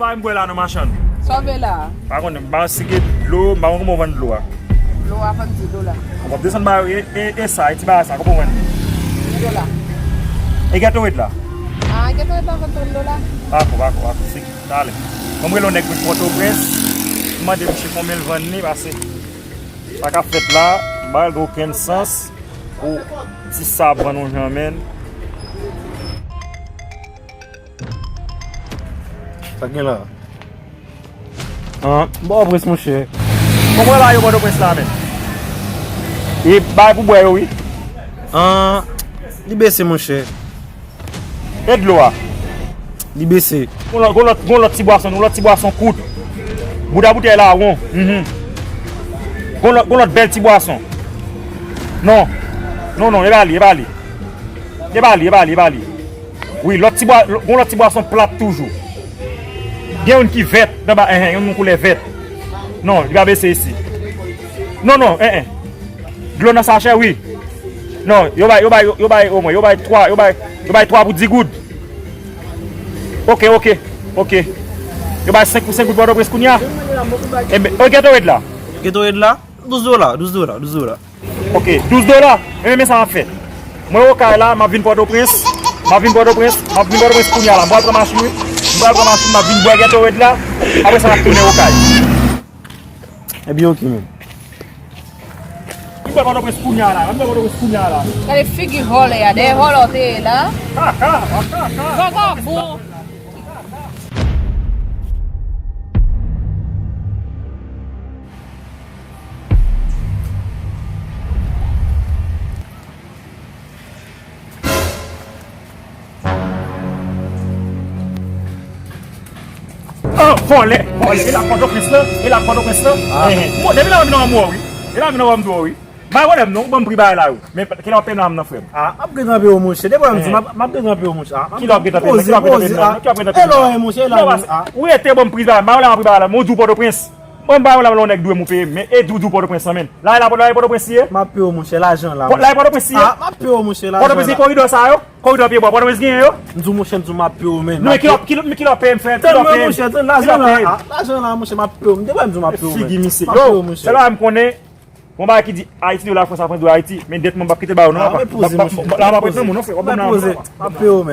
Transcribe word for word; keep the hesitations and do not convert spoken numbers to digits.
Bay m bwè la non, machann. Sa w vle la? Pa konnen, m pa si gen dlo, m pa konn kòman w vann dlo a. Dlo a vann dis dola. W ap desann ba yo, e, e, e sa, e ti bagay sa, kòman w vann? Dis dola. E Gatorade la? Ah, Gatorade la vann trant dola. Dakò, dakò, dakò, se ki, talè. Ban m rele yon nèg vin Pòtoprens, m mande misye konbyen l vann li, pase sa k ap fèt la, m pa wè l gen okenn sans pou ti sa ap vann yon jan, menn. Sa k gen la? An, Pòtoprens, monchè. Kòman bagay yo Pòtoprens la, menn? E bay pou bwè yo, wi. An, li bese, monchè. E dlo a? Li bese. Gon lòt, gon lòt, gon lòt ti bwason, gon lòt ti bwason kout. Bouda boutèy la won. Mhm. Gon lòt, gon lòt bèl ti bwason. Non. Non, non, e pa li, e pa li. E pa li, e pa li, e pa li. Wi, lòt ti bwa, gon lòt ti bwason plat toujou. Gen youn ki vèt, nan ba, enhen, youn koulè vèt. Non, li pa bese isi. Non, non, enhen. Dlo nan sachè, wi. Non, yo bay, yo bay, yo bay, omwen, yo bay twa, yo bay, yo bay twa pou dis goud. Ok, ok, ok. Yo bay senk pou senk goud Pòtoprens kounye a. Enben, o Gatorade la? Gatorade la? Douz dola, douz dola, douz dola. Ok, douz dola. Enben, men sa m ap fè. Mwen Okay la, m ap vin Pòtoprens. M ap vin Pòtoprens, m ap vin Pòtoprens kounye a la. M pral pran machin, wi. M pral pran machin, m ap vin bwè Gatorade la. Apre sa, m ap tounen Okay. Ebyen, ok, men. M pral Pòtoprens kounye a la. M pral Pòtoprens kounye a la. Gade figi vòlè a, dèyè vòlè w te ye la. Vagabon. Oh, vòlè, vòlè. E la Pòtoprens lan, e la Pòtoprens lan. Ah. Enhen. Bon, depi la, m nan anmò, wi. E la, m nan anmò, wi. Bay pwoblèm non, ou ban m pri bagay la yo. Men kilè w ap peye nan lam nan, frè m? Ah, m ap gentan peye w, monchè. Depi w ap di, m ap, m ap gentan peye w, monchè. Ah, kilè w ap gentan peye nan lam nan? Kilè w ap gentan peye nan lam nan? Kilè w ap gentan peye nan lam nan? Ou rete ban m pri bagay, m pa wè lè m ap pri bagay la, men ou di w Pòtoprens. Bon, m pa wè lè m lè yon nèg dwe m ou peye m, men e di w di w Pòtoprens lan, men. La e la, la e Pòtoprens li ye? M ap peye w, monchè, lajan la, monchè. La e Pòtoprens li ye? Ah, m ap peye w, monchè, lajan la. Pòtoprens gen koridò sa yo? Koridò pye bwa, Pòtoprens genyen yo? M di w, monchè, m di w, m ap peye w, men. Non, men kilè w ap, kilè w ap peye m, frè m? Kilè w ap peye m? Kilè w ap peye m? Tann, monchè, tann, lajan la, ah, lajan la, monchè, m ap peye w, m te pral di w m ap peye w, men. Figi misye. M ap peye w, monchè. Yo, sèl bagay m konnen, bon bagay ki di Ayiti de la Frans ap rann dwe Ayiti, men dèt mwen m p ap kite ba yo non. Ah, men poze, monchè. La m ap ret nan moun non, frè. W ap ban m lajan. M ap peye w, men.